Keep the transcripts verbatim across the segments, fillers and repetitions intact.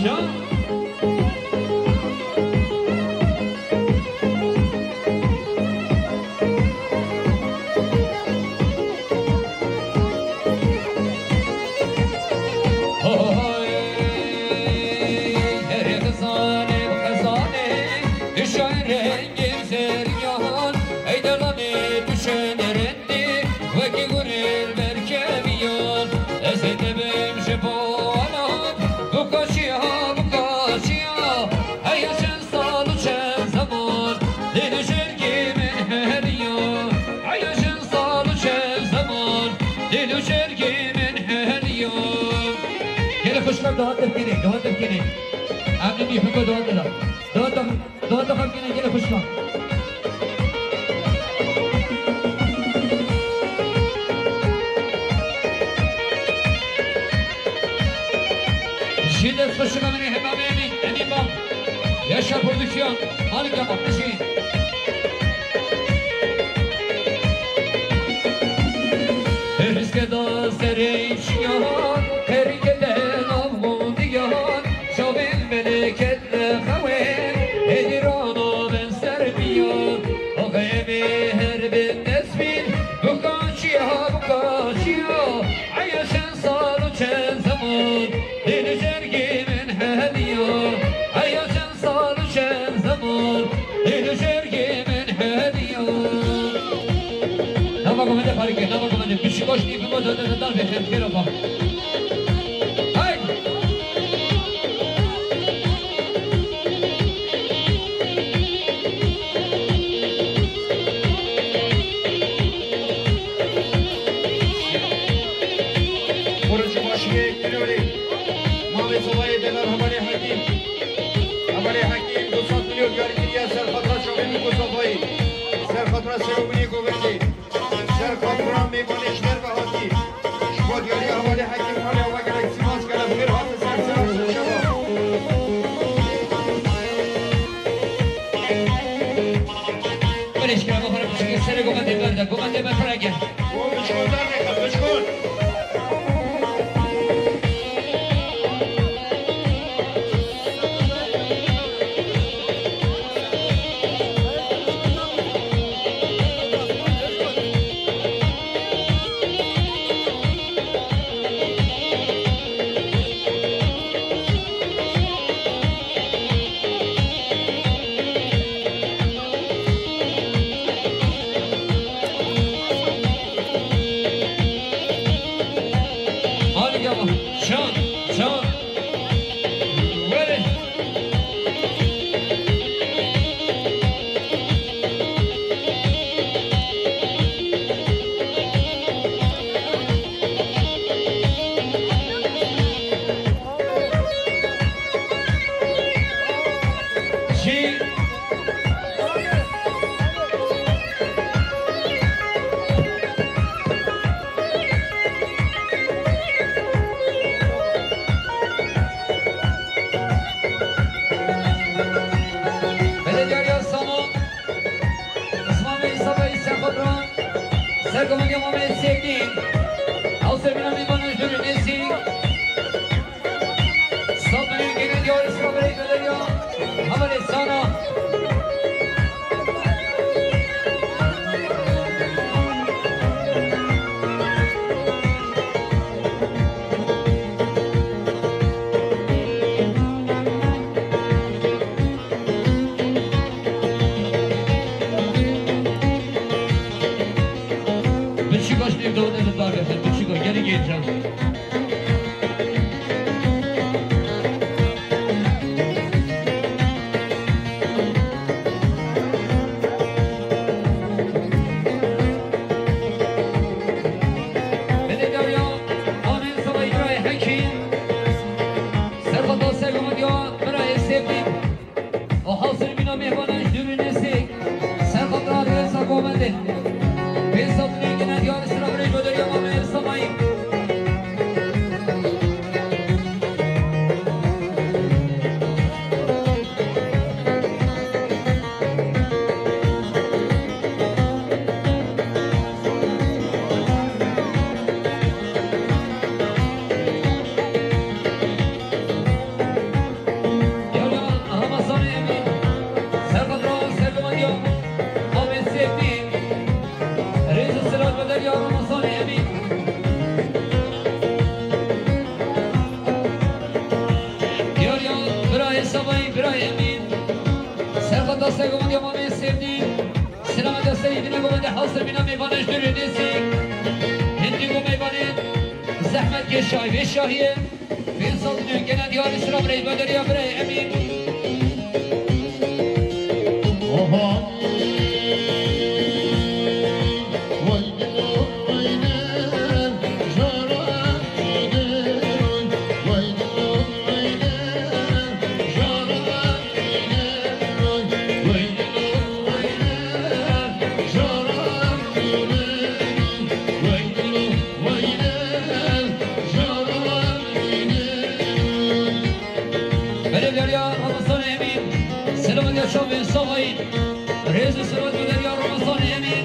Hey, herê xizanê, xizanê, dişan rengê zeriyan, ey delanê dişan rengê. Wekî gurê berkeviyan, ez ê te bim ji bo alan, bi kaçiya, bi kaçiya, heya çend sal û çend zeman, dê li jergê min heriya, heya çend sal û çend zeman, dê li jergê min heriya. Gelê xwişka, daha derkenê, daha derkenê. Em nî bî, bim daha dila. Daha, daha. Dua dixwazin gelê xwişkan. Ji dest xwişka min ê Hemamê Emîn, Emîn Bab. Yaşa prodüksiyon. Malik Bab, bişîn. Rizke da serê çiyan, qerîke de nav gondiyan, çavên meleket Xewê hêdî rana ben ser biya. Axê em ê her bin dest bin. Bi kaçiya, bi kaçiya. Eya çend sal û çend zeman. Dê li jergê min hediya. Eya çend sal û çend zeman. Dê li jergê min hediya. Nava gomede parike, nava gomede. Pişik hoş değil, bu modelde de dar bir hemşire bak. Haydi. Kurucu başı ve Gülüyor'u. Mehmet Olay'ı dener Havale Hakim. Havale Hakim, Gusat Gülüyor, Yargıya, Serfatra Çavemi Gusat Olay'ı. Serfatra Serobini Goverdi. Ser xatira mêvanê ji derve hatî. Ji bo diyariya hevalê Hekîm Xalê Ava gelek sîmas gelek xêr hate ser ser şeva. Belê ji kerema xwe re biçûkê serê gomendê berde, gomendê me fireke. Û biçûkon dernêxin, biçûkon. Sergomandiya Mamê Sevdî, selamet ya serî bîne gomandiya hazir bîna mêvanê ji dûrê nêzîk. Hindî go mêvanê zehmet kê şahî vê şahiyê. Vê sal dûrê gene diyarî sira birê baderiya birê Emîn. Belê derya Ramazan Emîn, selamet ya çavên savayî. Rêz û selamet bo derya Ramazan Emîn.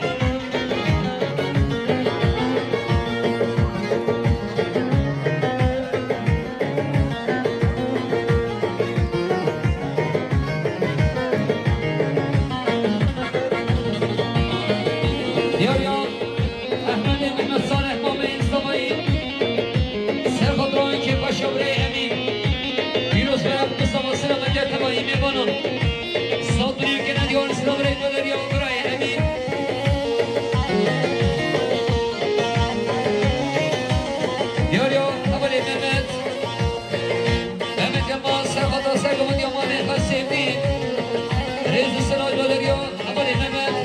Diyar ya Ehmedê Mehmet Salih Mamê Însavayî. Serxotroyên kêfxweşiya birayê Emîn. Pîroz be Mustafa, selamet ya tevayî mêvanan. Sal birî gene diyar sila birayê Baderiya birayê Emîn. Diyar ya hevalê Mehmet. Mehmet Yilmaz, serxota sergomandiya Mamê Xesê Emîn. Rêz û selamet Baderiya hevalê Mehmet.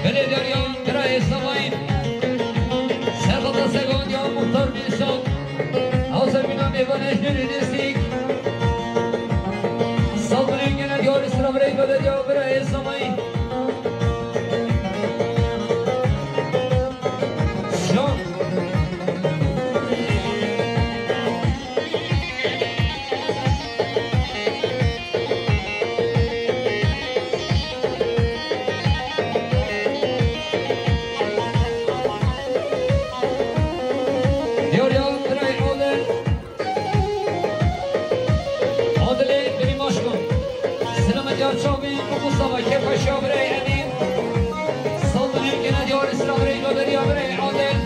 Belê derya birayê Savayî. Serxota sergomandiya Muxtar Mîrsa. Hazir bîna mêvanê jêrê destîk. Sal birî gene diyarî sira birayê Baderiya birayê Savayî. Can. Diyar ya birayê Adil. Adilê Birî Maşko. Selamet ya çavên Mustafa kêfxweşiya birayê Emîn. Sal dilê gene diyarî sira birayê Baderiya birayê Adil.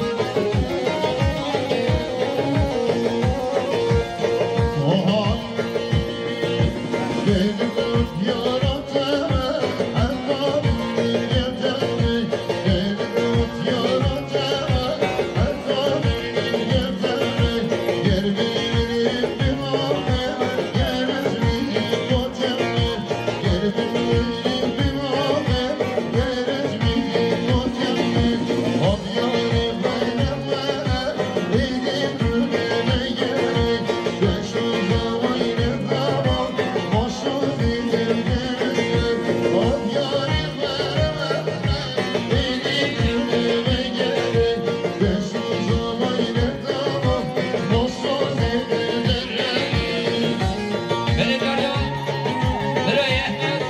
Belê derya, birayê Ehmed,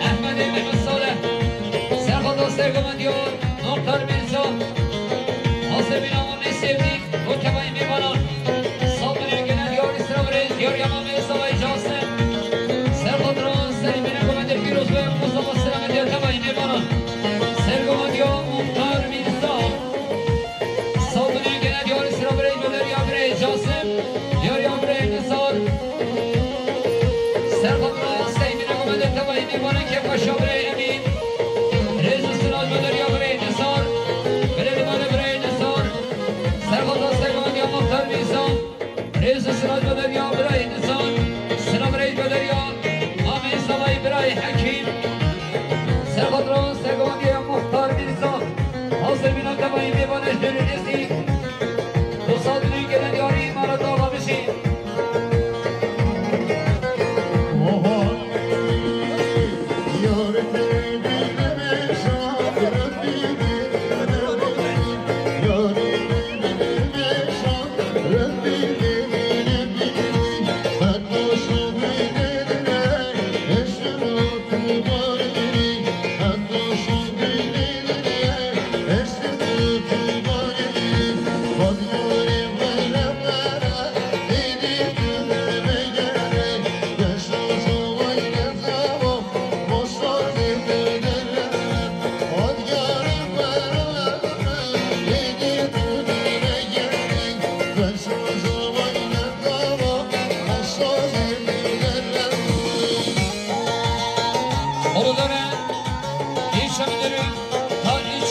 Ehmedê Mehmet Saleh, serxota sergomandiya Muxtar Mîrza, Azemîna Amê Sevdî, bo tevayî mêvanan. Sal birî gene diyarî sira birêz, diyar ya Mamê Savayî Casim. Serxotira serî bîne komendê pîroz be, Mustafa selamet ya tevayî mêvanan. Sergomandiya Muxtar Mîrza. Sal birî gene diyarî sira birêz, bo derya birayê Casim, diyar ya birayê Nizar. Serxotira serî bîne komendê tevayî mêvanê kêfxweşiya birayê Emîn. Rêz û selamet bo derya birayê Nizar. Belê dîmane birayê Nizar. Serxota sergomandiya Muxtar Mîrza. Rêz û selamet bo derya birayê Nizar. Sila birayê bo derya Amê Savayî birayê Hekîm. Serxotira sergomandiya Muxtar Mîrza.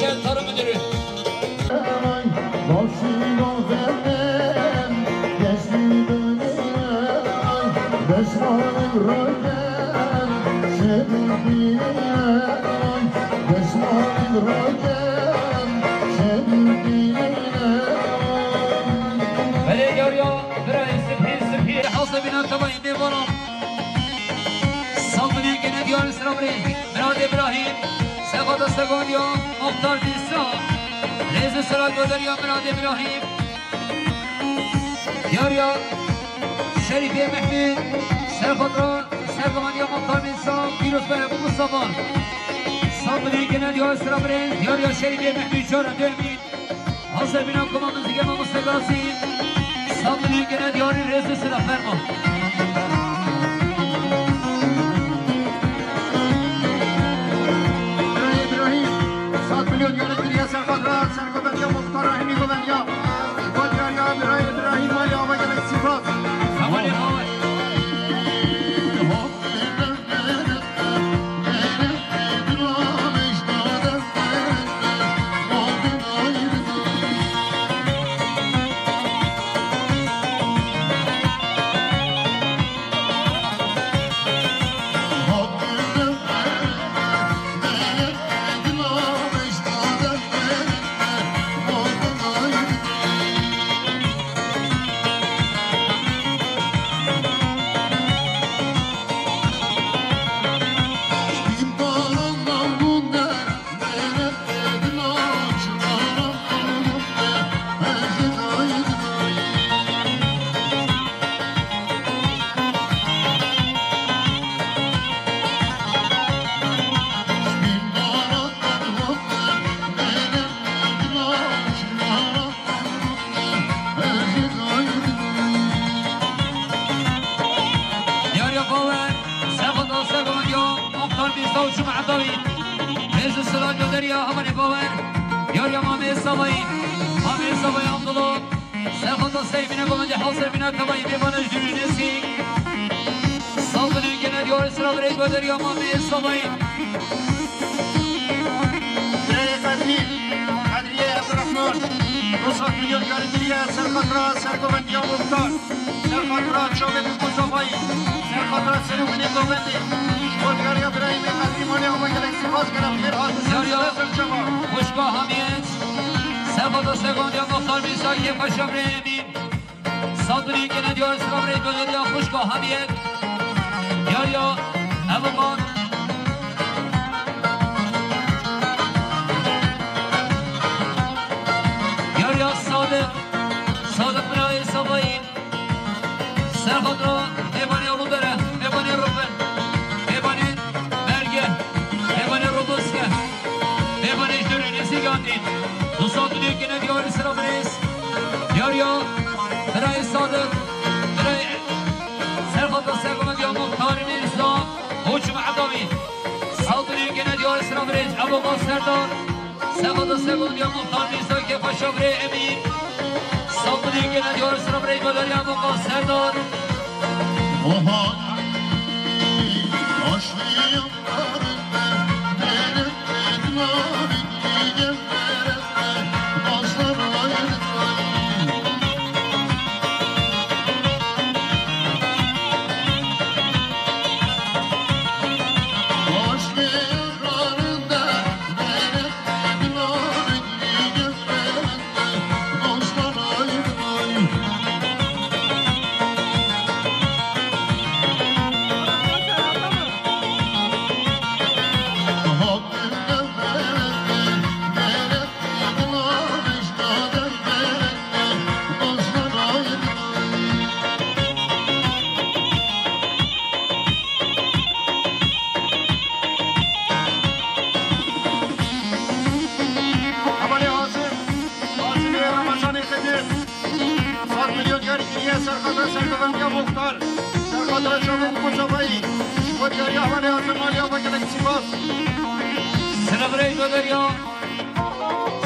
Tarım müdürü. Belê yar ya, birayê sipî, sipî. Hewse bîna tevayî bê bala. Saldinê gene diyarê sira birê. Mirad Îbrahîm. Serxwata Segondiya, Muxtar Mîsa. Rêz û silav goderiya Mirad Îbrahîm. Yariya Şerîfê Mehmî. Serxwata Segondiya, Muxtar Mîsa. Pîroz be Mustafa. Saldinê gene diyarê sira birê. Yariya Şerîfê Mehmî, çara dömî. Hazır bina koma muzîkê mamoste Gazî. Saldinê gene diyarî rêz û silav fermo. Birayê Îbrahîm, sed milyon gelek kiriye serxwata, sergovendiya muxtara hemî govendiya. Ji bo diyariya birayê Îbrahîm, malê ava gelek spas. Hevalê ava. Diyariya Bawer, serxwata Segondiya, Muxtar Mîsa û Çûm Edawî. Rêz û silav goderiya hevalê Bawer. Diyariya Mamê Savayî, Mamê Savayî Abdullah. Serxwata Seymîne govendê Hewse bîna tevayî bê bana jûrî nesî. Saldinê gene diyarê sira birê goderiya Mamê Savayî. Birayê Qedrî, Qedriyê Evdirehman, du sed milyon yarî kiriye, serxwata sergovendiya muxtar, serxwata çavê Mustafayî, serxwata serê winê govendê. Ji bo diyariya birayê me Qedrî malê ava gelek spas, gelek xêr hatin. Diyariya ser çava. Xwişka Hamiyet, serxwata sergovendiya muxtar Mîsa, kêfa şevrê Emîn. Saldinê gene diyarê sira birê goderiya xwişka Hamiyet. Diyariya Ebukan. Diyariya Sadiq. Sadiq birayê Savayî. Serxwata Mêvanê Uludere, Mêvanê Rubin, Mêvanê Berge, Mêvanê Roboske, Mêvanê Jûrî nesî gandîn. Du sed û newî gene diyarê sira birêz. Diyariya birayê Sadiq, birayê serxwata sergovendiya muxtarê Mîrza Hoçim Edawî. Saldinê gene diyarê sira birêz. Ebo Serdar. Serxwata sergovendiya muxtar Mîrza, kêfa şevrê Emîn. Saldinê gene diyarê sira birê goderiya muxtar Serdar. Oha, aşkım. Hevalê Azim, Azimê Remezanê Xedir, sed milyon yarî kiriye serxwata sergovendiya muxtar, serxwata çavê Mustafayî, ji bo diyariya hevalê Azim malê ava gelek spas. Sira birê goderiya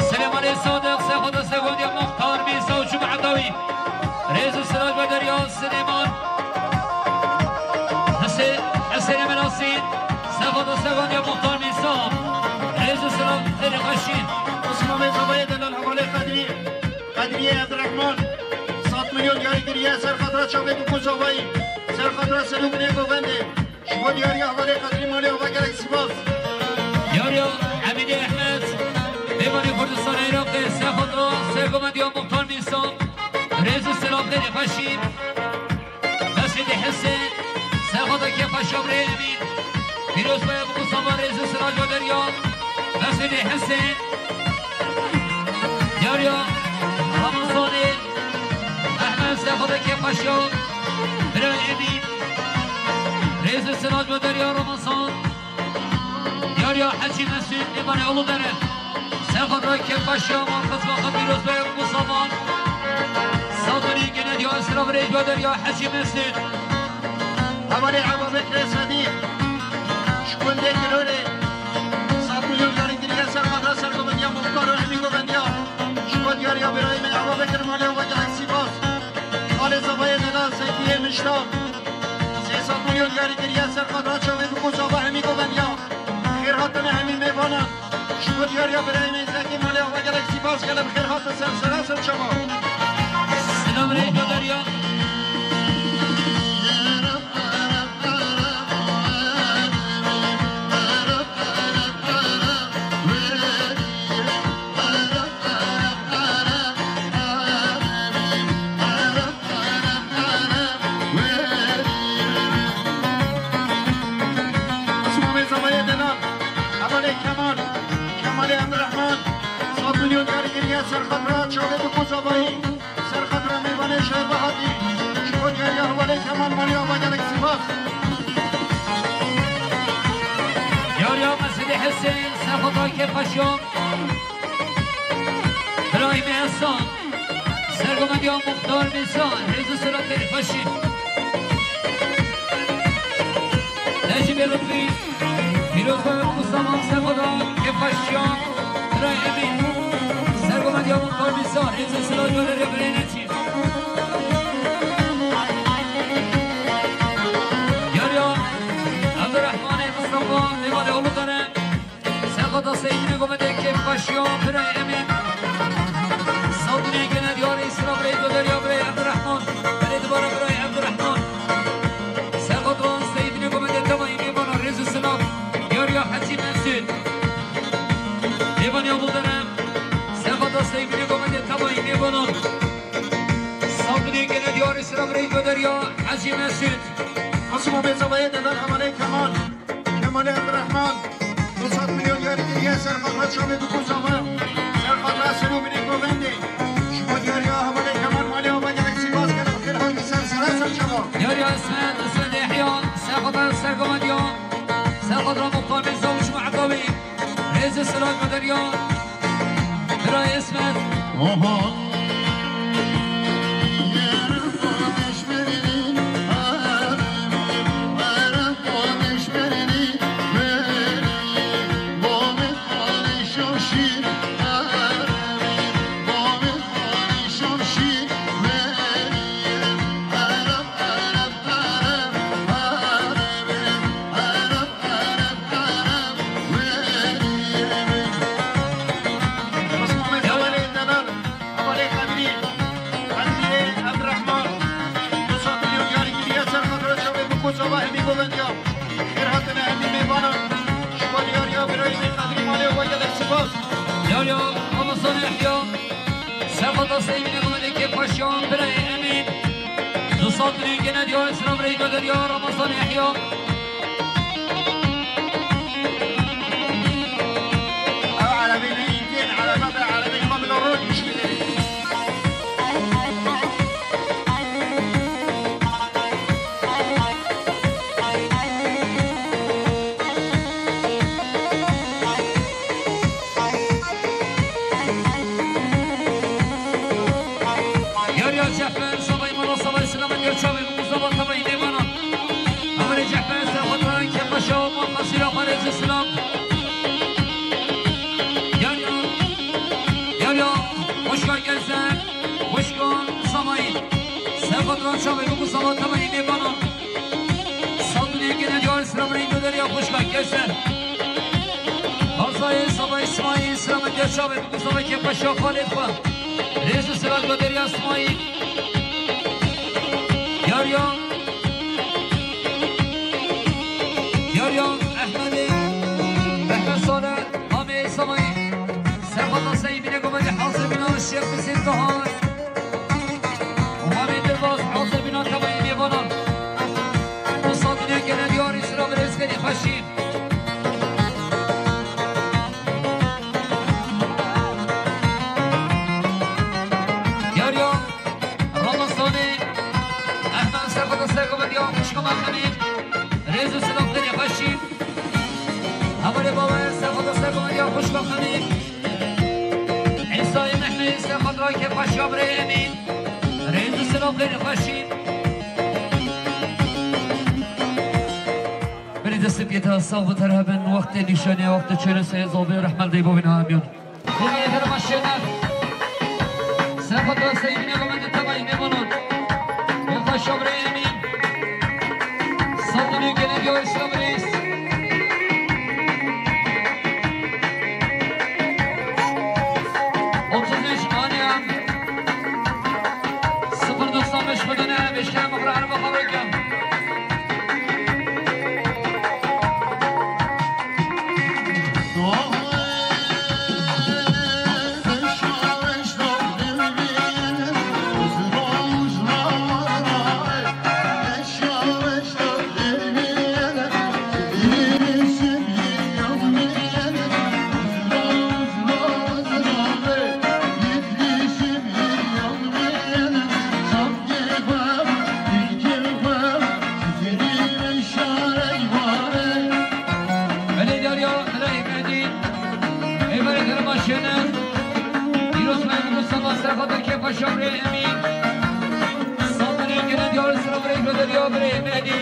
Silêmanê Sadiq, serxwata sergovendiya muxtar Mîrza û Çûm Edawî. Rêz û silav goderiya Silêman. Hise-, Hisênê Melasîn, serxwata sergovendiya muxtar Mîrza. Rêz û silav xêrê xweşî. Abdurrahman, sed milyon diyarî kiriye ser xatira çavê Bikû Zavayî, ser xatira Selûbinê Govendê. Ji bo diyariya hevalê qedrî malê ava gelek spas. Diyariya Emînê Ehmed, mêvanê Kurdistan Iraqê, ser xatira sergovendiya Muxtar Mîsa, rêz û selam derê xweşî. Mesûdê Hesên, ser xatira kêfxweşiya birayê Emîn. Pîroz be Bikû Zava, rêz û selam ji bo diyariya Mesûdê Hesên. Diyariya Ramazanê Ehmed, ser xatira kêfxweşiya birayê Emîn. Rêz û selam ji bo diyariya Ramazan. Diyariya Hecî Mesûd, mêvanê Uludere. Ser xatira kêfxweşiya wan, xizma xwe pîroz be Bikû Zava. Sed milyon gene diyar sira birayê ji bo diyariya Hecî Mesûd. Hevalê Ebabekirê Sedîq, ji gundê Kilorê, sed milyon diyarî kiriye ser xatira sergovendiya Muxtar û hemî govendiya. Ji bo diyariya birayê min Ebabekir malê ava gelek spas. Xalê Zavayê Deda Zeykiyê Mişta, sê sed milyon diyarî kiriye ser xatira çavê Bikû Zava, hemî govendiya. Xêr hatine hemî mêvanan. Ji bo diyariya birayê min Zekî malê ava gelek spas, gelek xêr hatin ser sera ser çava. Selam rêz bo diyariya. Osmanê Zavayê Delal, hevalê Kemal, Kemalê Emrehman, sed milyon diyarî kiriye ser xatira çavê Bikû Zavayî, ser xatira mêvanê şehir ve hatî, ji bo diyariya hevalê Kemal malê ava gelek spas. Diyariya Mesûdê Hesên, ser xatira kêfxweşiya birayê me Ehsan. Sergovendiya Muxtar Mîsa, rêz û selam derê xweşî. Necîbê Lutfî, pîroz be Mustafa, ser xatira kêfxweşiya birayê Emîn. Sergovendiya Muxtar Mîsa, rêz û selam ji bo diyariya birayê Necîb. Diyariya Ebdurrehmanê Mustafa, mêvanê Uludere. Ser xatira Seydînê Govendê, kêfxweşiya birayê Emîn. Sed milyon gene diyarî sira birayê ji bo diyariya birayê Ebdurrehman. Berê dibare birayê Ebdurrehman. Ser xatira Seydînê Govendê, tevayî mêvanan, rêz û selam. Diyariya Hecî Mesûd, mêvanê Uludere. Ser xatira Seydînê Govendê, tevayî mêvanan. Sed milyon gene diyarî sira birayê ji bo diyariya Hecî Mesûd. Osmanê Zavayê Delal, hevalê Kemal. Kemalê Ebdurrehman, du sed milyon diyarî kiriye ser xatira çavê Bikû Zava, ser xatira Selûbinê Govendê. Ji bo diyariya hevalê Kemal malê ava gelek spas, gelek xêr hatî ser sera ser çava. Diyariya Ismet, Ismet Yehya, ser xatira sergovendiya, ser xatira Muxtar Mîsa û ji bo Ebabî. Rêz û selam ji bo diyariya birayê Ismet. Oho. Hevalê Delal, hevalê Qedrî, Qedrî Ebdurrehman, du sed milyon diyarî kiriye ser xatira çavê Bikû Zava, hemî govendiya. Xêr hatine hemî mêvanan. Ji bo diyariya birayê min Qedrî malê ava gelek spas. Diyariya Ramazan Yehya. Ser xatira Seydînê Govendê, kêfxweşiya birayê Emîn. Du sed milyon gene diyarî sira birayê ji bo diyariya Ramazan Yehya. Ew erebê ne yî tên, erebe be, erebê xwe bila roj bişkilê. Yar ya Cefer, Zavayê Mala, Zavayê Selamet, ya çavê Bikû Zava, tevayî mêvanan. Amirê Cefer, ser xwe dayê kêfxweşiya wan, xasîra xwe rêz û selam. Yar ya, yar ya, xwişka Gezer, xwişka Zavayê. Ser xwe dayê çavê Bikû Zava, tevayî mêvanan. Sandinê gene diyar sira birayê ji bo diyariya xwişka Gezer. Hazayê Zavayê Sima, sira min diya çavê Bikû Zava, kêfxweşiya xalê xwe. Rêz û silav bo Derya Smaîl. Yariya. Yariya Ehmedê. Ehmed Salih. Amê Samaîl. Serhata Seyîdine Gomedê hazir bîna Şêx Hüseyin Kahar. Umarê Dilbaz hazir bîna tevayê mêvanan. Û Sadîne gene diyarî sira bi rêzgerî xweşî. Yariya Ramasanê, Ehmed Serhata Sergovendiya xwişka me Xemî, rêz û silav xêrê xweşî. Hevalê bawe Serhata Sergovendiya xwişka Xemî, Îsayê Mehmedê Serhata kêfxweşiya birê Emîn, rêz û silav xêrê xweşî. Berî destê piyê te sax bi te re hebin, wextê nîşanê, wextê çêrê seyê zobê rehmel dey bavîn ha emiyon. Xêrê derma şêner. Serhata Seyîdine Gomendê tevayî mêvanan. Kêfxweşiya birê Emîn. Sandinê gene diyor şabrês. Otuz üç aniyan. Sıfır doksan beş bedene beşten bakır araba kalırken. Belê Derya, Belê Mehdi, Eyvalê Derma Şener, Îros Mehmet Mustafa Serhata Kefa Şabrê Emîn, Sandinê gene diyar sıra birê Derya birê Mehdi.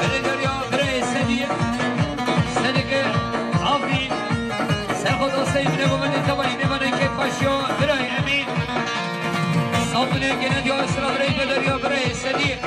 Belê Derya, birayê Sedî, Sedike, Afrîn, Serxoda Seyîd Rêgomendê Tebayî, mêvanê kêfxweşiya birayê Emîn. Sandinê gene diya sıra birayê Derya, birayê Sedî.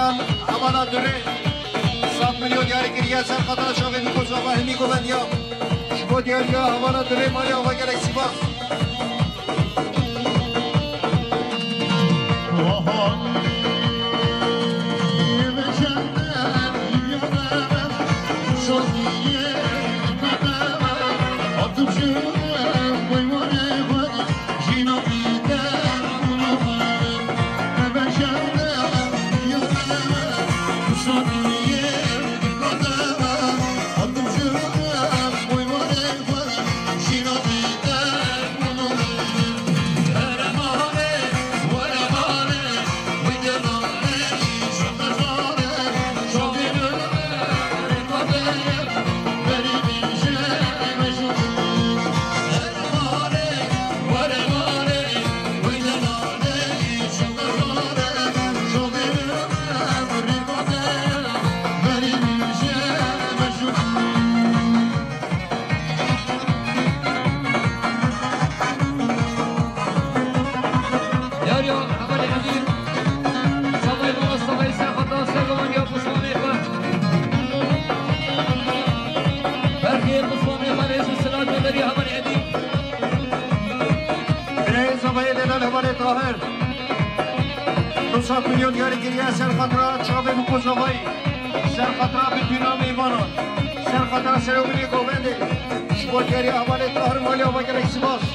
Hevala Durê, sed milyon diyarî kiriye ser xatira çavê Mîko Zava hemî govendiya. Ji bo diyariya hevala Durê malê ava gelek spas. Yar ya, hevalê Edî. Savayê mala, savayê serxweta, sergovan ya pismanê xwe. Berxê pismanê xwe, rêz û silav, bedelî hevalê Edî. Birayê zavayê delal hevalê Tahir. Du sed milyon diyarî kiriye ser xatira çavê Miko Zavayî. Ser xatira bitûna mêvanan. Ser xatira serokê govendê. Ji bo diyarî hevalê Tahir malê ava gelek spas.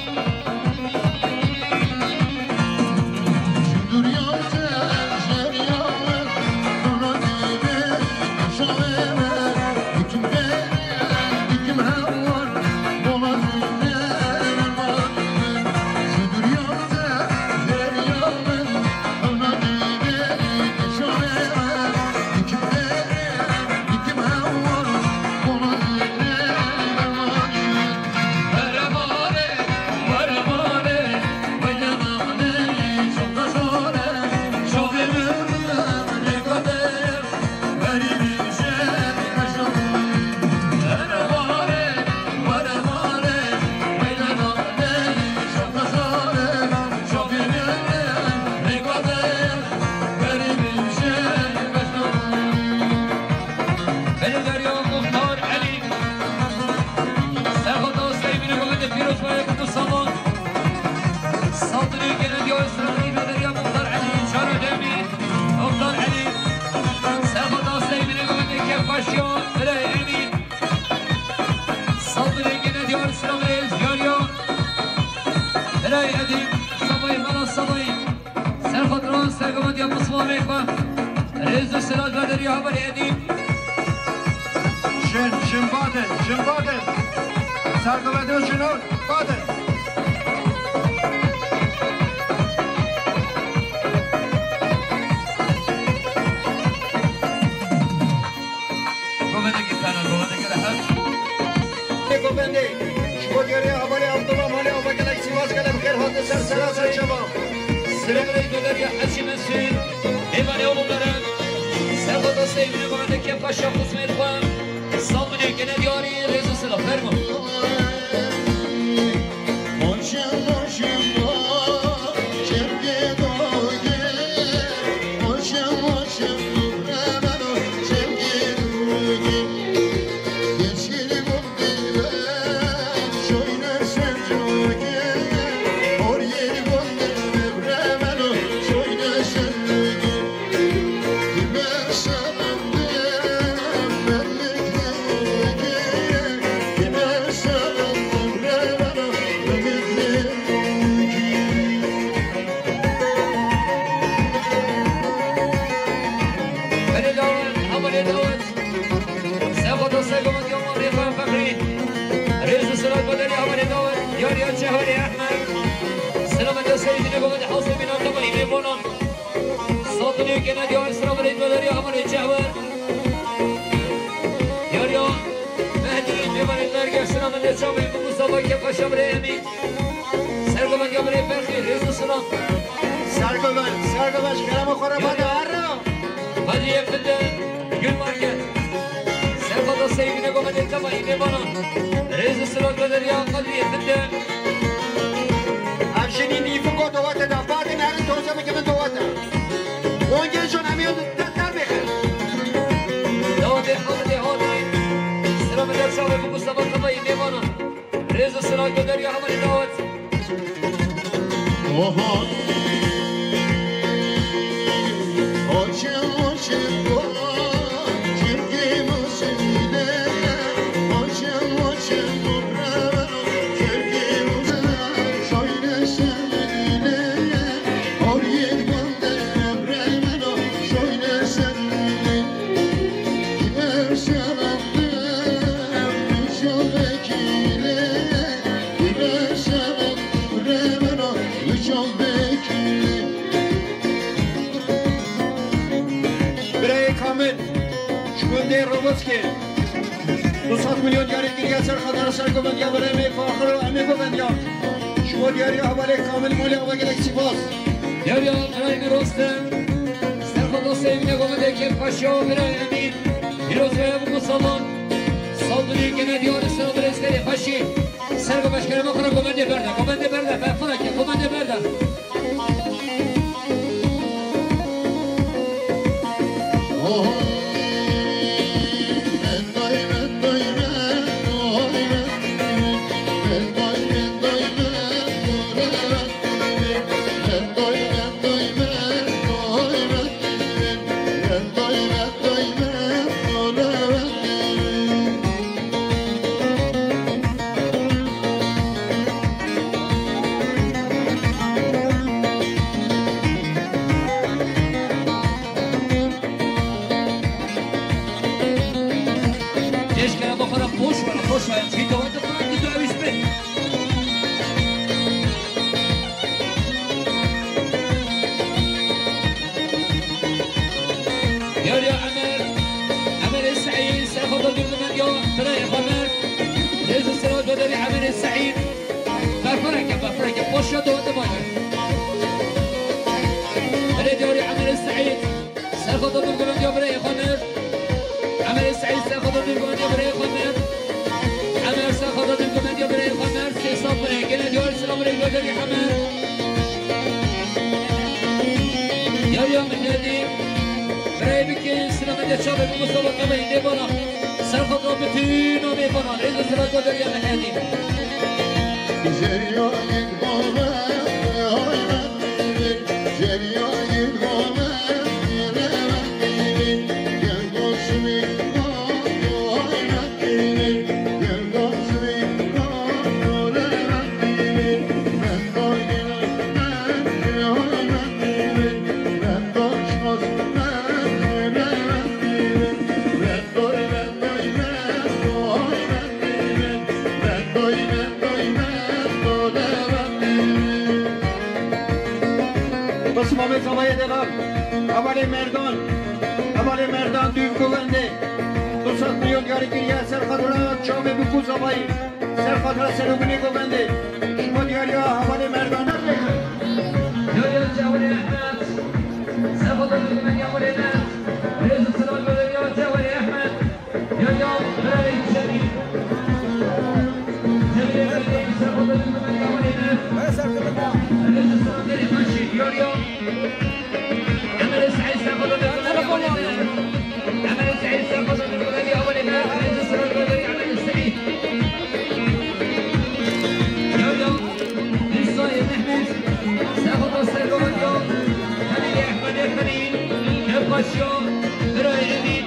Belediye Muhtar Elî. Serxweta Seymînê Govendê pîroz be, yek û du salan. Saldinê gene diyar sirayî Belediye Muhtar Elî, çara demî. Muhtar Elî. Serxweta Seymînê Govendê kêfxweşiya Birayê Emîn. Saldinê gene diyar sirayî Ziyariya. Birayê Edî. Savayê mala savayê. Serxweta sergovan ya pismanê xwe. Rêz û silav, bedelî hevalê Edî. Jin, jin badin, jin badin. Sergovendê jinan badin. Govendekî tena, govendekî rehet. Govendê, ji bo diyarê hevalê Abdullah malê ava gelek spas, gelek bi xêr hatin ser sera ser çava. Sirê birê Belediye Hecî Mesûd, mêvanê oğlu Meren, serxweta Seymînê Govendê kêfxweşiya xizmêt xwe. Saldinê gene diyarî, rêz û silav, fermo. Belê dawet, hevalê dawet. Serxweta sergovan ya malê xwe Fexrî. Rêz û silav, bedelî hevalê dawet. Yariya Cehwerê Ehmed. Selamet ya Seydînê Govendê Hewsê bîna tevayî mêvanan. Saldinê gene diyar sira birê Belediye hevalê Cehwer. Yariya Mehdî, mêvanê merge, selamet ya çavê Mustafa kêfxweşiya birê Emîn. Sergovend ya birê Ferxî, rêz û silav. Sergovend, sergovend, ji kerema xwe re bade her re. Kadriye Finde, Gül Market. Serxweta Seydînê Govendê tevayî mêvanan. Rêz û silav, bedelî ya Kadriye Finde. Ev jinî nîfiko dowete da, badin herin toze bikevin dowete. Wongê jon em ê te terbê Oho. Birayê Kamil, ji gundê Roboskê, du sed milyon diyarî kiriye ser xatira sergovendiya birayê me Faxir û em ê govendiya. Ji bo diyariya hevalê Kamil Molê ava gelek spas. Diyariya birayê me Rostem, serxweda seyvîne govendê kêfxweşiya birayê Emîn, pîroz be ev ku salan, sal dilî gene diyar ser birê serê xweşî. Sergo beşkerema xwe re govendê berde, govendê berde, be xwe re ke govendê berde. Eşkere bixwe re poş were, poş were. Çi dewate xwe re dawîş bin. Yar ya Emer, Emerê Seîd, serxweda dûr bi men ya birayê xwe Mert. Rêz û sera goderî Emerê Seîd. Berfireke, berfireke, poşa do de baje. Erê diyarî Emerê Seîd, serxweda dûr bi men ya birayê xwe Mert. Emerê Seîd, serxweda dûr bi men ya birayê xwe Mert. Emer, serxweda dûr bi men ya birayê xwe Mert. Sê sed birayê, gene diyarî selam rê goderî Emer. Ya ya min geldi. Birayê bike, silamete çavê min Mustafa Kabayî dê bana. Serxweda bitîna mêvanan, rêz û sera goderî Emer geldi. Bas Mehmet Zavayê Delal, hevalê Merdan, hevalê Merdan dûv govendê, du sed milyon diyarî kiriye ser xatira çavê Bikû Zavayî, ser xatira serogulê govendê, ji bo diyariya hevalê Merdan. Diyariya çavê Ehmed, ser xatira dûv govendê hevalê Mert, rêz û silav goderî çavê Ehmed. Ya, ya, birayê Cemîl. Cemîlê Cemîlê, serxweda dûr bi men ya hevalê me. Rêz û silav goderî xweşî, ya, ya. Emerê Seîd, serxweda dûr bi men ya hevalê me. Emerê Seîd, serxweda dûr bi men ya hevalê me. Rêz û silav goderî Emerê Seîd. Ya, ya. Rêzayê Mehmet, serxweda sergovendiya Xelîlê Ehmedê Xelîl, kêfxweşiya birayê Emîn,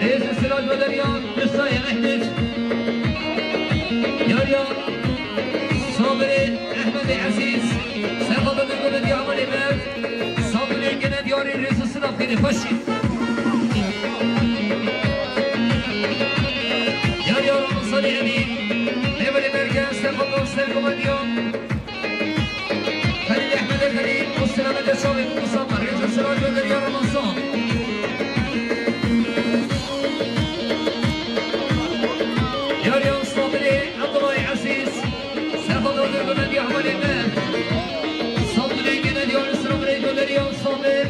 rêz û silav goderî ya Rêzayê Mehmet. Yariya Sabirê Ehmedê Ezîz, serxweda dûr bi men ya hevalê me, Sabirê gene diyarî rêz û silav xêrê xweşî. Yar yar Ramazanê Emîn, mêvanê merkez, serxweda sergovendiya Xelîl Ehmedê Xelîl û silametê çavê Musa me, rêz û silav goderî ya Ramazan. Yar yar Sabirê Ebdulay Ezîz, serxweda dûr bi men ya hevalê me. Sabirê gene diyarî silav rê goderî ya Sabir.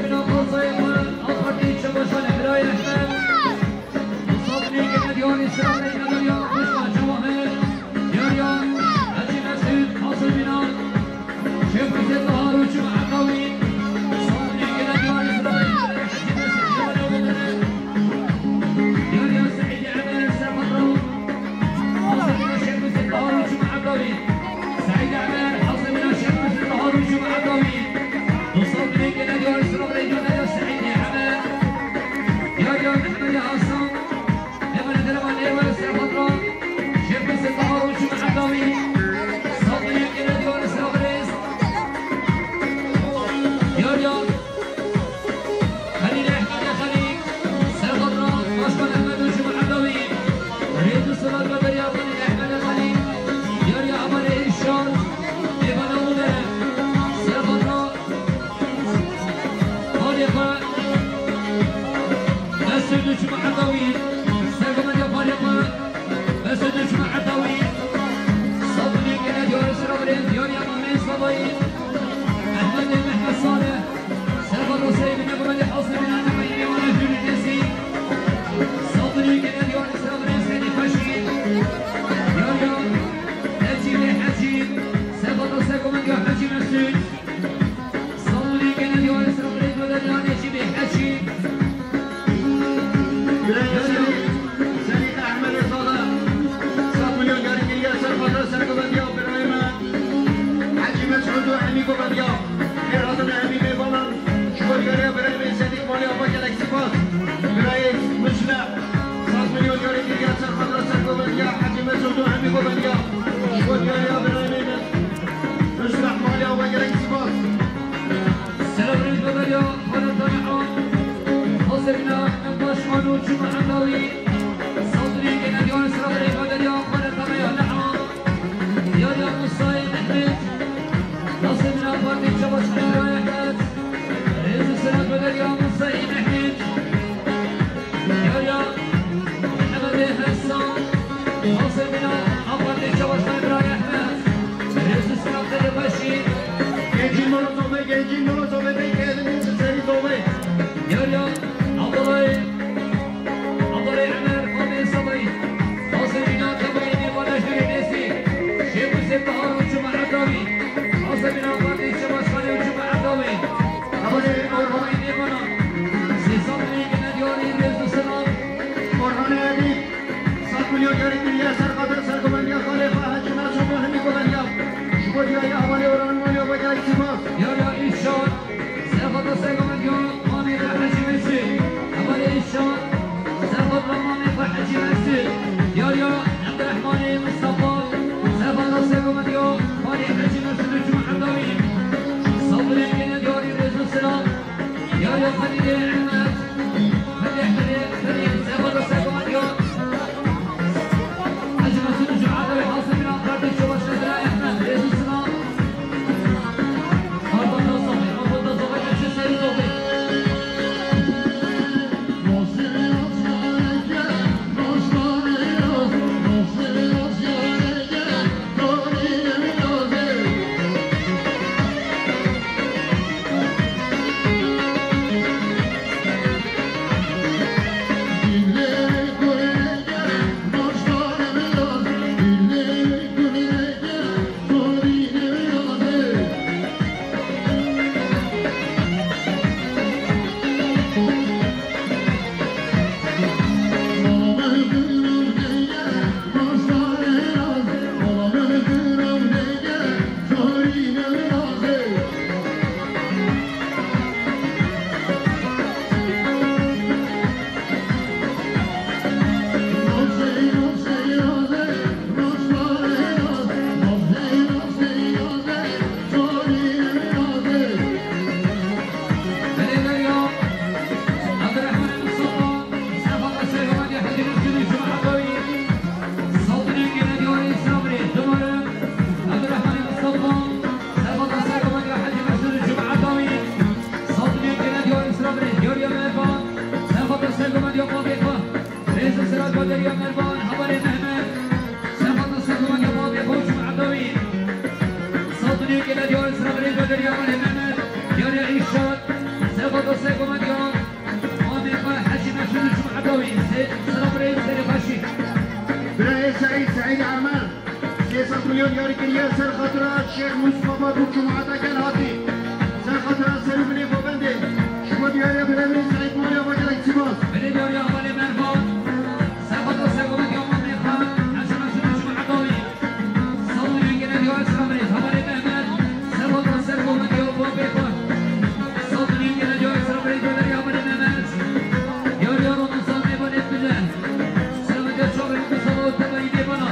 Bila Xwezayê xwe, A Partî Çebaşanê Birayê Ehmed. Musafinê gele diyarî Sirabê Medalya Xweşka Cewahir. Diyariya Hecî Mesûd Hasan Bînan. Şêx Husên Bahar û Cuma Edawî. Musafinê gele diyarî Sirabê Medalya Hecî Mesûd Cuma Edawî. Diyariya Seîdê Emer Serfatra. Hasan Bînan Şêx Husên Bahar û Cuma Edawî. Seîdê Emer, Hasan Bînan Şêx Husên Bahar û Cuma Edawî. Dostlar, bilin gele diyarî Sirabê Medalya Seîdê Emer. Diyariya Mehmedê Hasan. Êmene derema nêwe Serfatra. Şêx Husên Bahar û Cuma Edawî. Saldırıya gele diyarî Sirabê. Diyariya Xelîl Ehmedê Xelîl, Serfatra, Başkan Ehmed û Cuma Edawî, rêz û silav ve beriya Xelîl Ehmedê Xelîl, diyariya Emelê Îrşad, Mêvana Mûdere, Serfatra, parê xwe, Mesûd û Cuma Edawî, sergomendiya parê xwe, Mesûd û Cuma Edawî, Sabunê gele diyarî Sirabê, diyariya Mamê Sabahî, Ehmedê Mehmet Salih, Serfatra Seyîdê Mehmedê Hasan Bînan Temayî Mêvana Jûrî Nesî, Sabunê gele diyarî Sirabê Seyîdê Xweşî, diyariya Necîbê Hecî, Serfatra sergomendiya Hecî Mesûd, Sabunê gele diyarî Sirabê Medalya Necîbê Hecî. Birayê Serî, Serî Ehmedê Zala, sed milyon yarî kiriye Serfatra sergomendiya birayê me. Hecî Mesûd û hemî govendiya. Mêr hatin hemî mêvanan. Ji bo diyariya birayê me Sedîq Malê Ava gelek spas. Birayê Musleh, sed milyon yarî kiriye Serfatra sergovendiya. Hecî Mesûd û hemî govendiya. Ji bo diyariya birayê me Musleh Malê Ava gelek spas. Selam rêz bederiya xwere tabi'a. Xwezê bîna Ehmed Başkan û Cuma Endawî. Saldırıya gelen diyarî Sirabê Medalya xwere tabi'a le'a. Diyariya Musayê Mehmet. Xwezê bîna Partî Çebaşanê Birayê Ehmed. Rêz û selam bederiya Musayê Mehmet. Diyariya Mehemedê Hesan, Hasan Bîna, A Partî Çebaşanê Birayê Ehmed, rêz û silav te yê xweşî. Gencî Morozovê, gencî Morozovê, vê gelin û serî zovê. Diyariya Abdulay, Abdulay Emer, Amê Sabayî, Hasan Bîna, Tebayî, Nêvana Jûrê Nesî, Şêx Husên Bahar û Cuma Edawî, Hasan Bîna, Partî Çebaşanê û Cuma Edawî, Abdulay Orhan, Nêvana, Sê sed milî gene diyarî rêz û silav. Orhanê Edîb, sed milyon yarî kiriye ser xatir sergovendiya xalê xwe Hecî Mesûd û hemî govendiya. Ji bo diyariya hevalê Orhan Malê Ava gelek spas. Diyariya Îrşad, ser xatir sergovendiya mamê xwe Hecî Mesûd. Hevalê Îrşad, ser xatir mamê xwe Hecî Mesûd. Diyariya Ebdurehmanê Mistefa, ser xatir sergovendiya xalê Hecî Mesûd û Cuma Endawî. Sabirê gene diyarî rêz û silav. Ya, ya, Xelîlê Ehmed. Xelîlê, Xelîlê, Xelîlê, Seba da Seba, ya. Hacı Mesut Hoca, Adem Hasan bin Ankara, Çabaş Nedir Ehmed, Resul Sinan. Arbat Hasan, Arbat Hasan, Resul Seyit Doğru. Birayê Seîd, Seîd Emer, sê sed milyon diyarî kiriye ser xatira Şêx Mûs Baba û cemaeta gel hatî. Ser xatira ser û binê govendê. Ji bo diyariya birayê min Seîd Maliya ve gelek spas. Binê diyariya hevalê Mervan. Ser xatira ser govendê Aman Mêxan. Eşe meşûr cemaeta wî. Saldırıya gelen diyor Esra Bey, Havalê Mehmet. Ser xatira ser govendê Aman Mêxan. Saldırıya gelen diyor Esra Bey, Havalê Mehmet. Yar yar onun sağ emanet bize. Selamet ya çabuk bir sabah ortada yine bana.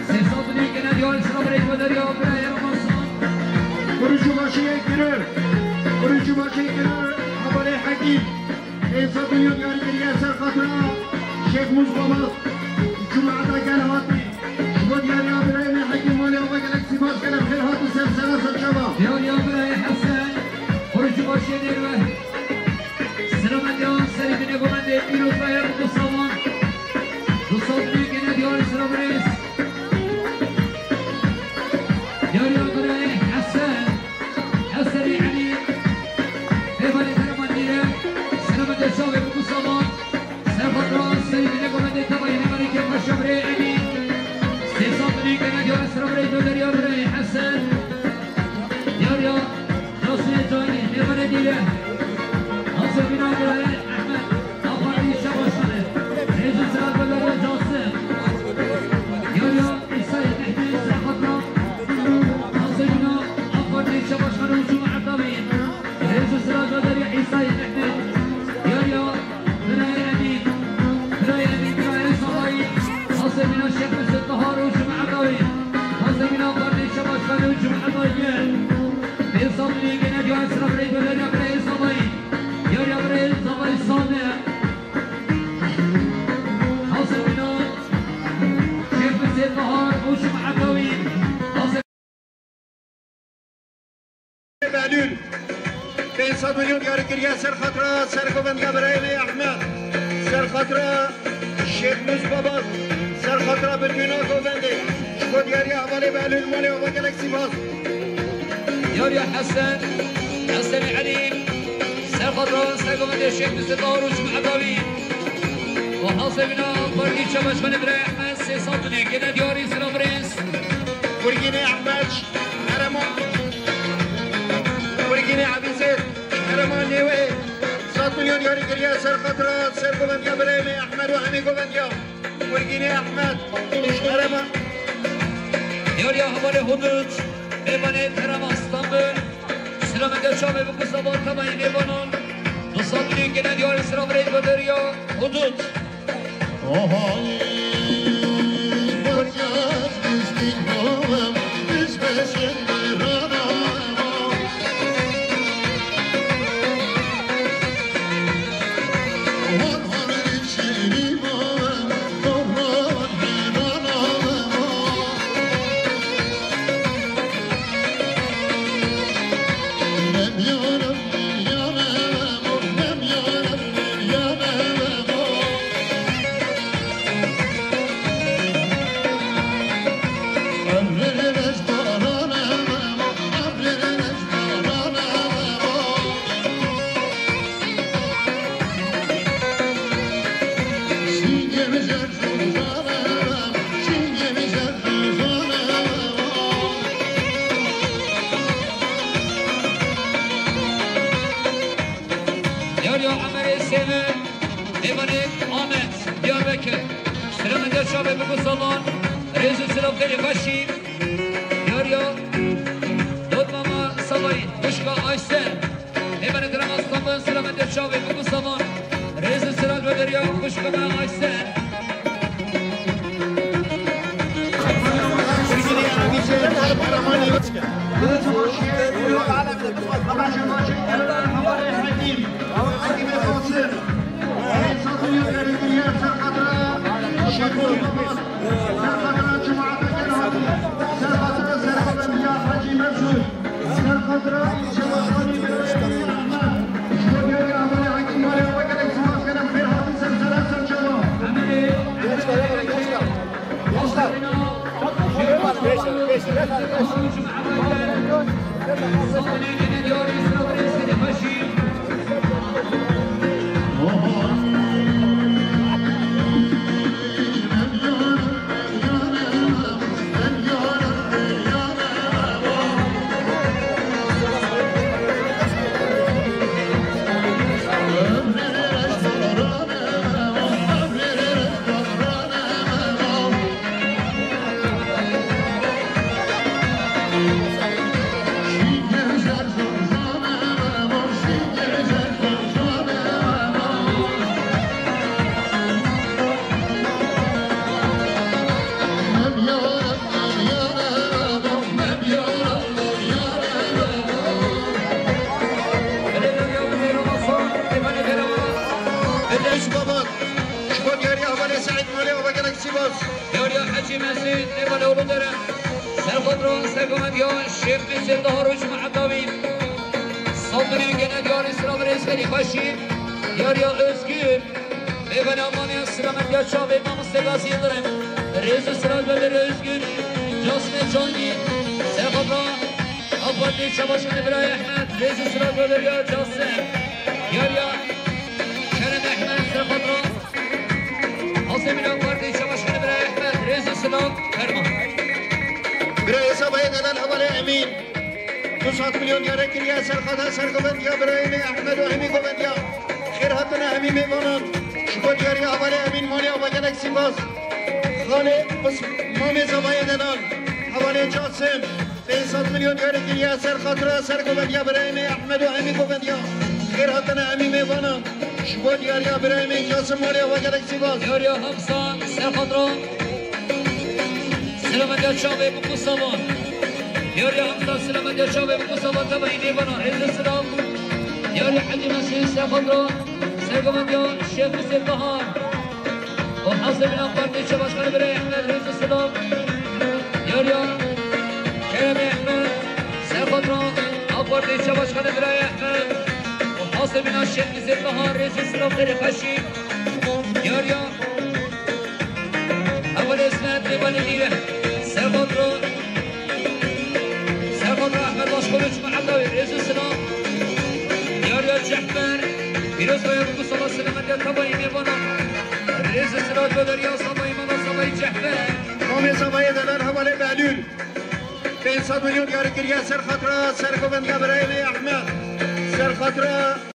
Sesatını gene diyor Esra Bey, Havalê Mehmet. Kurucu başı ektirir. Kurucu başı ektirir. Havalê Hakim. Sesatını geri geriye ser xatira Şêx Mûs Baba. Cemaeta gel hatî. Ji bo diyariya birayê me Hekîm Malê Ava gelek spas, gelek xêr hatin ser sera ser çava. Diyariya birayê Hesen, Xurûcî Başê Nêrwe. Selamet ya serî binê govendê pîrozayê bi du salan. Du sal binê gene diyarî sira birêz. Diyariya birayê Hesen, Hesenê Elî. Hêvanê Tereman Nîre. Selamet ya çavê bi du salan. Ser xatira serî binê govendê tevayê nêvanê kêfxweş ya birê Emîn. Sê sal binê gene diyar sira birê Doderiya birê Hesen. Diyar ya Nasrê Cahî nêvanê dîre. Nasrê bîna birê Ehmed. Aparî Şebaşxanê. Rêzû sira Doderiya Casim. Diyar ya Îsayê Mehmî ser xatira. Nasrê bîna Aparî Şebaşxanê û Cuma Erdavî. Rêzû sira Doderiya Îsayê Mehmî. Diyar ya Birayê Emîn, birayê Emîn, birayê Salayî, Hasemîna Şêx Mesut Tahar û cemaeta wî, Hasemîna Parlî Şebaşkanê û cemaeta wî. Bê Salayî gene diyar sira birayê Doderiya birayê Salayî. Diyar ya birayê Salayî Sade. Hasemîna Şêx Mesut Tahar û cemaeta wî. Behlûl. Pênc sed milyon diyarî kiriye ser xatira sergovendiya birayê me Ehmed. Ser xatira Şêx Mûs Baba. Ser xatira bitûna govendê. Ji bo diyariya hevalê Behlûl malê ava gelek sîpas. Diyariya Hesen, Hesenê Elî. Ser xatira sergovendê Şêx Mûs Baba û cemaeta wî. Û Hasemîna Partî Çepeşxanê birayê Ehmed sê sed û neh gene diyarî sira birêz. Gurgînê Ehmed. Qereman. Gurgînê Ebîzêd. Qereman Nêweyê. Sed milyon yarî kiriye ser xatira sergovendiya birayê me Ehmed û hemî govendiya. Gurgînê Ehmed. Qereman. Diyariya hevalê Hudut. Mêvanê Terema Stenbul. Silamete çavê bi kusa balkamayî mêvanan. Du sed milyon gene diyarî sira birayê Doderiya Hudut. Diyar ya Emerê Sêvin, Mêvanê Amed, Diyarbekir. Silamete çavê bi gusalan, rêz û silav xêrê xweşî. Diyar ya Dotmama Salayî, Xwişka Ayşe. Mêvanê Terema Stenbul, silamete çavê bi gusalan, rêz û silav Doderiya Xwişka me Ayşe. Babat. Ji bo diyariya hevalê Seîd Malê ava gelek sîbas. Diyariya Hecî Mesîd, nêva Lewlû Dere. Serxotro, sergovendiya Şêx Mesîd, daha roj muhedawî. Saldiriyan gene diyarî sira birêz Xelîfeşî. Diyariya Özgür. Mêvana mane silametiya çavê Mamoste Gazî Yildirim. Rêz û silav Dere Özgür. Casme Cangî. Serxotro. Apadê Çabaşkanê Birayê Ehmed, rêz û silav Deriya Casim. Yariya Kerem Ehmed, Serxotro. Azemîna Partê Çabaşkanê Birayê Ehmed, rêz û silav, ferman. Birayê Sabayê Delal hevalê Emîn. Du sed milyon diyare kiriye, Serxata sergovendiya birayê me Ehmed û hemî govendiya. Xêr hatine hemî mêvanan. Ji bo diyariya hevalê Emîn Malê ava gelek sîpas. Xalê Mamê Sabayê Delal, hevalê Casim. Pênc sed milyon diyare kiriye ser xatira, ser govendiya birayê me Ehmed û hemî govendiya. Xêr hatine hemî mêvanan. Ji bo diyariya birayê me Casim Malê ava gelek sîpas. Diyariya Hamza, ser xatira. Silametiya çavê Muku Savan. Diyariya Hamza, silametiya çavê Muku Savan, tevayî mêvanan. Rêz û silav. Diyariya Hecî Mesîd, ser xatira. Ser govendiya Şêx Husên Bahar. Û Hesê Milan Partî Çebaşkanê Birayê Ehmed, rêz û silav. Yariya Keremê Ehmed, Serxotro, A Partî Çebaşkanê Birayê Ehmed. Û Hesê Milan Şêx Husên Bahar, rêz û silav Xêrê Xweşî. Yariya Hevalê Esmed, Mêvanê Mîre, Serxotro. Serxotro Ehmed Başkoviç, Muhemmed Dawî, rêz û silav. Yariya Cehfer, pîroz be, Kursala silametiya tevayî mêvanan. Rêz û silav Deriya Sabayî, Mala Sabayî Cehfer. Mamê Sabayê Delal hevalê Behlûl. Pênc sed milyon diyare kiriye ser xatira, ser govendiya birayê me Ehmed. Ser xatira